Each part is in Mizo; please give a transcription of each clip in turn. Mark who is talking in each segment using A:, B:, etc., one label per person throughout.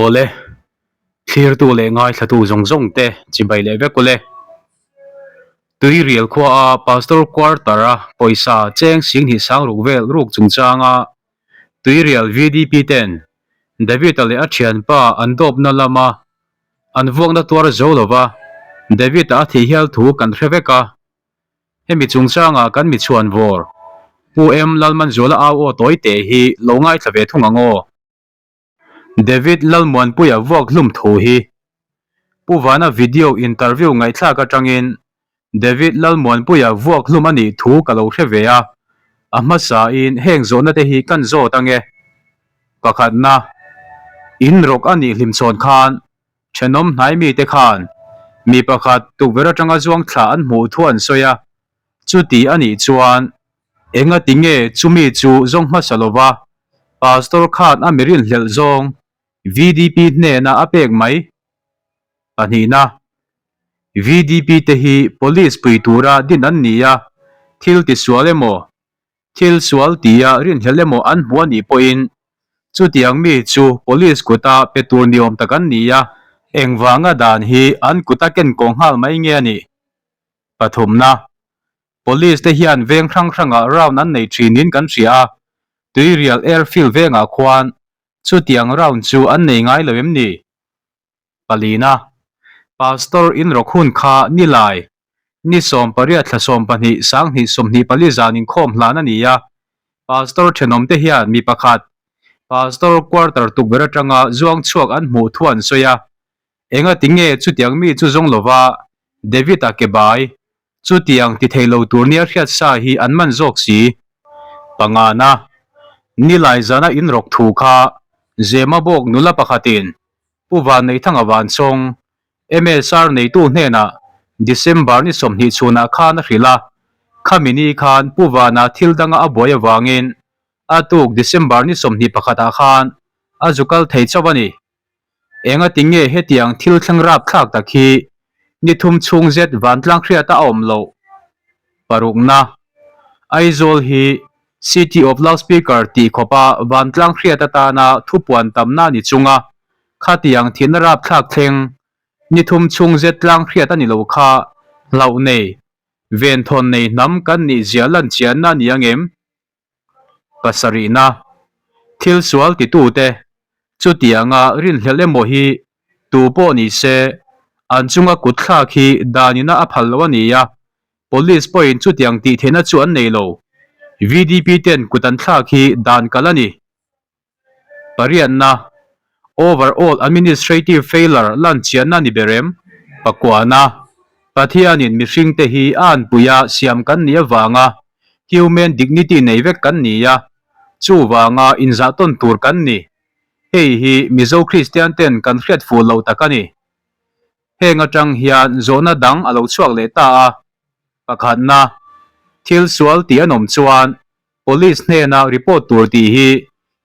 A: Awle, thlirtu leh ngaithlatu zawng zawng te chibai leh vek ule. Tuirial khua a Pastor Quarter a pawisa cheng singhnih sang ruk vel ruk chungchanga Tuirial VDP ten David-a leh a thianpa an dawpna lama an vuakna tuar zo lova David-a a thih hial thu kan hre vek a. Hemi chungchanga kan mi chhuan vawr Pu M Lalmanzuala au aw tawi teh hi lo ngaithla ve thung ang aw. David Lalmuanpuia vuak hlum thu hi Pu Vana video interview ngaihthlak atangin David Lalmuanpuia vuak hlum a nih thu ka lo hre ve a, a hmasain heng zawhna te hi kan zawt ange. Pakhatna, In rawk a nih hlimchhawn khan Thenawm hnai mite khan mi pakhat tukverh atanga zuang thla an hmuh thu an sawi a, chuti a nih chuan engati nge chumi chu zawng hmasa lova Pastor khan a mi rinhlelh zawng VDP hnena a pek mai? Pahnihna, VDP te hi Police pui tura din an ni a, thil tisual emaw Thil sual tia rinhlelh emaw an hmu a nih pawhin chutiang mi chu police kuta pe tur ni awm tak an ni a, engvanga dan hi an kuta ken kawng nghal mai nge a nih? Pathumna, Police te hian veng hrang hrangah round an nei thinin kan hria a, Tuirial Airfield vengah khuan chutiang round chu an nei ngai lo em ni? Palina, Pastor in rawk hun kha nilai, ni 18 thla 12 sanghnih 24 zan inkhawm hlan a ni a, Pastor thenawm te hian mi pakhat, Pastor quarter tukverh atanga zuang chhuak an hmuh thu an sawi a, engati nge chutiang mi chu zawng lova David-a ke bai, chutiang ti thei lo tur nia hriat sa hi an man zawk si. Pangana, Nilai zana in rawk thu kha Zemabawk nula pakhatin Pu Vanneithanga Vanchawng, MSR neitu hnenah December ni 20 chhunah khan a hrilh a, khami ni khan Pu Vana thil danga a buai avangin a tuk December ni 21 ah khan a zu kal thei chauh a ni. Engati nge hetiang thil thleng rapthlak tak hi ni thum chhung zet vantlang hriata a awm loh? Parukna, Aizawl hi City of Loudspeaker tih khawpa vantlang hriat atana thupuan tamna ni chunga khatiang thihna rapthlak thleng ni thum chhung zet tlang hriat a ni lo kha hlauh nei, venthawn nei hnam kan nih zia lan chianna a ni ang em? Pasarihna, Thil sual titute chutianga rinhlelh emaw hi tu pawh ni se an chunga kut thlak hi danina a phal lo a ni a, Police pawhin chutiang tih theihna chu an nei lo. VDP ten kut an thlak hi dan kalh a ni. Pariatna, Overall administrative failure lan chianna ni ber em? Pakuana, Pathianin mihringte hi a anpuia siam kan nih avanga human dignity nei vek kan ni a, chuvanga inzahtawn tur kan ni. Hei hi Mizo Kristian ten kan hriat fuh lo tak a ni. Heng atang hian zawhna dang a lo chhuak leh ta a. Pakhatna, thil sual tih an awm chuan Police hnena report tur tih hi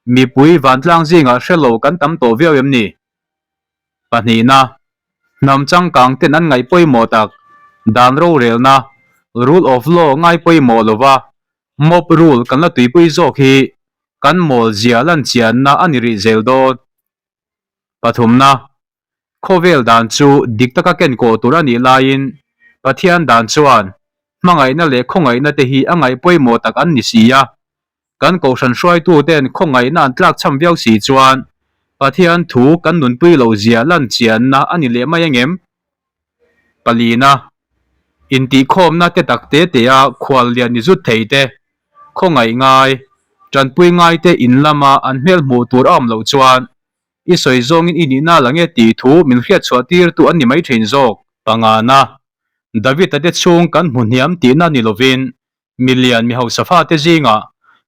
A: mipui vantlang zingah hre lo kan tam tawh viau em ni? Pahnihna, hnam changkang ten an ngaih pawimawh tak dan rorelna, rule of law, ngai pawimawh lova mob rule kan la tuipui zawk hi kan mawl zia lan chianna a ni rih zel dawn. Pathumna, Khawvel dan chu dik taka ken kawh tur a nih laiin Pathian dan chuan hmangaihna leh khawngaihna te hi a ngaih pawimawh tak an ni si a. Kan kohhran hruaitu ten khawngaihna an tlakchham viau si chuan Pathian thu kan nunpui loh zia lan chianna a ni leh mai angem? Palina, Intihkhawmna te tak te te a khual lian ni zut thei te, khawngaih ngai, tanpui ngai te in lama an hmel hmuh tur a awm loh chuan I sawi zawngin i nihna la nge tih thu min hriatchhuah tirtu an ni mai thin zawk. Pangana, David-a te chhung kan hmu hniam tihna ni lovin milian mi hausa fate zingah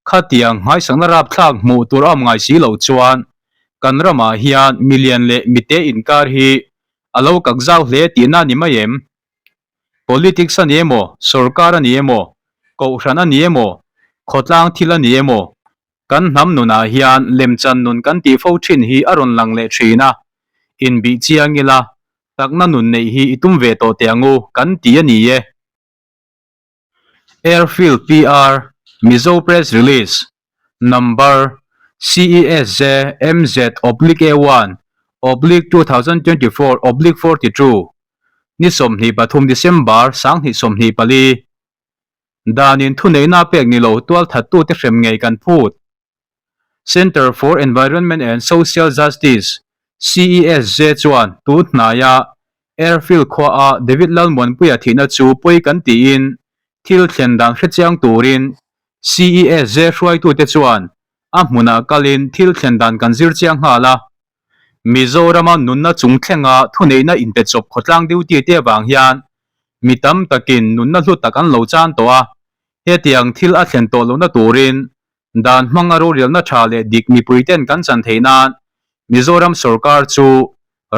A: khatiang nghaisakna rapthlak hmuh tur a awm ngai si loh chuan kan ramah hian milian leh mite inkar hi a lo kak zau hle tihna ni mai em? Politics a ni emaw, sorkar a ni emaw, kohhran a ni emaw, khawtlang thil a ni emaw, Kan hnam nunah hian lemchan nun kan tih fo thin hi a rawn lang leh thin a, inbih chiang ila, takna nun neih hi i tum ve tawh teh ang u kan ti a ni e. Airfield PR, Mizo Press Release, Number, CESJ MZ oblique A one. Oblique 2024 oblique 42, ni 23 December 2024. Danin thuneihna pek ni lo tualthattute hrem ngei kan phut. Centre for Environment and Social Justice, CESJ, chuan tun hnaia Airfield khuaa David Lalmuanpuia thihna chu pawi kan tiin thil thlen dan hrechiang turin CESJ hruaitute chuan a hmunah kalin thil thlen dan kan zir chiang nghal a. Mizorama nunna chung thlenga thuneihna inpe chawp khawtlang duty te avang hian mi tam takin nunna hlu tak an lo chan tawh a, hetiang thil a thlen tawh lohna turin dan hmanga rorelna tha leh dik mipuiten kan chan theih nan Mizoram sorkar chu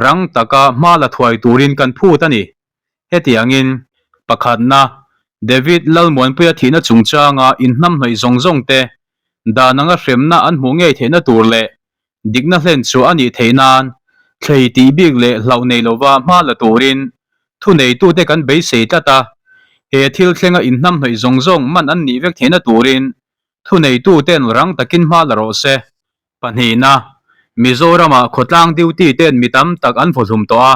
A: rang taka hma la thuai turin kan phut a ni. Hetiangin, pakhatna, David Lalmuanpuia thihna chungchanga inhnamhnawih zawng zawng te dan anga hremna an hmuh ngei theihna tur leh dikna hlen chu a nih theih nan thlei tih bik leh hlauh nei lova hma la turin thuneitute kan beisei tlat a, he thil thlenga inhnamhnawih zawng zawng man an nih vek theihna turin thuneituten rang takin hma la rawh se. Pahnihna, Mizoramah khawtlang duty ten mi tam tak an vawhlum tawh a,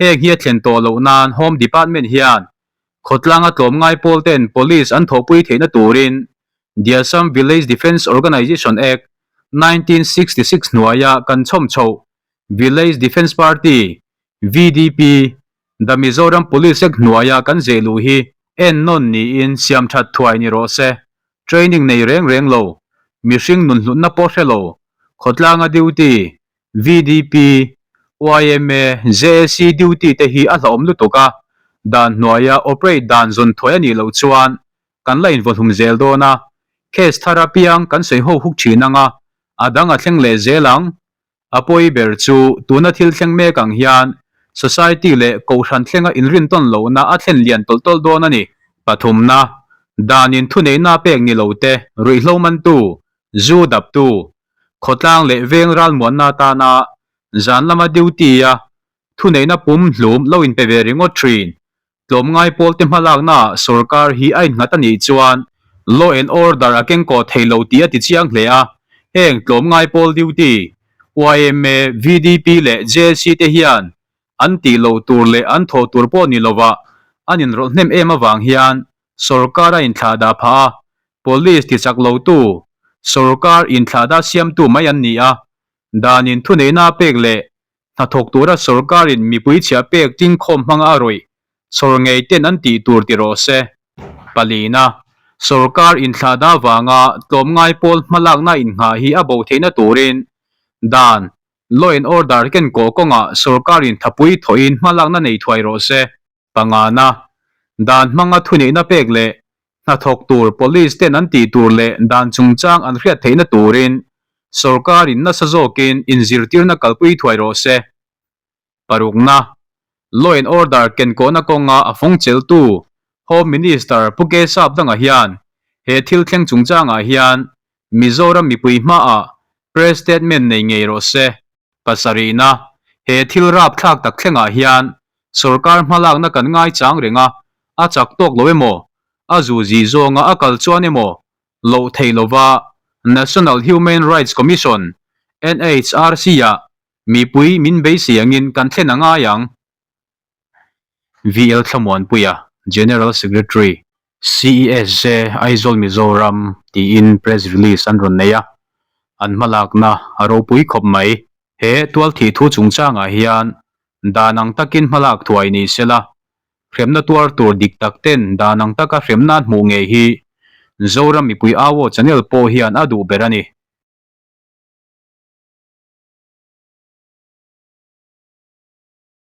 A: heng hi a thlen tawh loh nan Home Department hian khawtlanga tlawmngai pawl ten Police an thawhpui theihna turin The Assam Village Defence Organisation Act, 1966 hnuaia kan chhawm chhoh Village Defence Party, VDP, The Mizoram Police Act hnuaia kan zeh luh hi ennawn niin siam that thuai ni rawh se. Training nei reng reng lo, mihring nun hlutna pawh hre lo, khawtlanga duty, VDP, yma, JAC duty te hi a hlauhawm lutuk a, dan hnuaia operate dan zawn thuai a nih loh chuan kan la invaw hlum zel dawn a, case thar apiang kan sawi ho huk thin ang a, a dang a thleng leh zel ang. A pawi ber chu tuna thil thleng mek ang hian society leh kohhran thlenga inrintawn lohna a thlen lian tawlh tawlh dawn a ni. Pathumna, danin thuneihna pek ni lo te, ruihhlo mantu, zu daptu, khawtlang leh veng ralmuanna atana zan lama duty-a thuneihna pum hlum lo inpe ve ringawt thin. Tlawmngai pawlte hmalaknaah sorkar hi a innghat a nih chuan law and order a kengkaw thei lo tih a ti chiang hle a, heng tlawmngai pawl duty, yma, VDP leh JC te hian an tih loh tur leh an thawh tur pawh ni lovah an inrawlh hnem em avang hian sorkar a inthlahdah phah a, police ti chak lotu, sorkar inthlahdah siamtu mai an ni a, danin thuneihna a pek leh Hnathawk tura sorkarin mipui chhia pek tingkhawm hmanga a rawih chhawr ngei ten an tih tur ti rawh se. Palina, Sorkar inthlahdah vanga tlawmngai pawl hmalakna innghah hi a bo theihna turin dan, law and order, ken kawh kawngah sorkarin thapui thawhin hmalakna nei thuai rawh se. Pangana, Dan hmanga thuneihna pek leh hnathawk tur police ten an tih tur leh dan chungchang an hriat theihna turin sorkarin nasa zawkin inzirtirna kalpui thuai rawh se. Parukna, Law and Order kenkawhna kawnga a fawng cheltu Home Minister Pu K Sapdanga hian he thil thleng chungchangah hian Mizoram mipui hmaah press statement nei ngei rawh se. Pasarihna, He thil rapthlak tak thlengah hian sorkar hmalakna kan ngaichang reng a, a chak tawk lo emaw, a zu zi zawnga a kal chuan emaw loh theih lova National Human Rights Commission, NHRC, ah mipui min beisei angin kan thlen a ngai ang. VL Thlamuanpuia, General Secretary, CESJ, Aizawl Mizoram tiin press release an rawn nei a, an hmalakna a ropui khawp mai. He tualthih thu chungchangah hian dan ang takin hmalak thuai ni sela, hremna tuar tur dik tak ten dan ang taka hremna an hmuh ngei hi Zoram mipui Awaw channel pawh hian a duh ber a ni.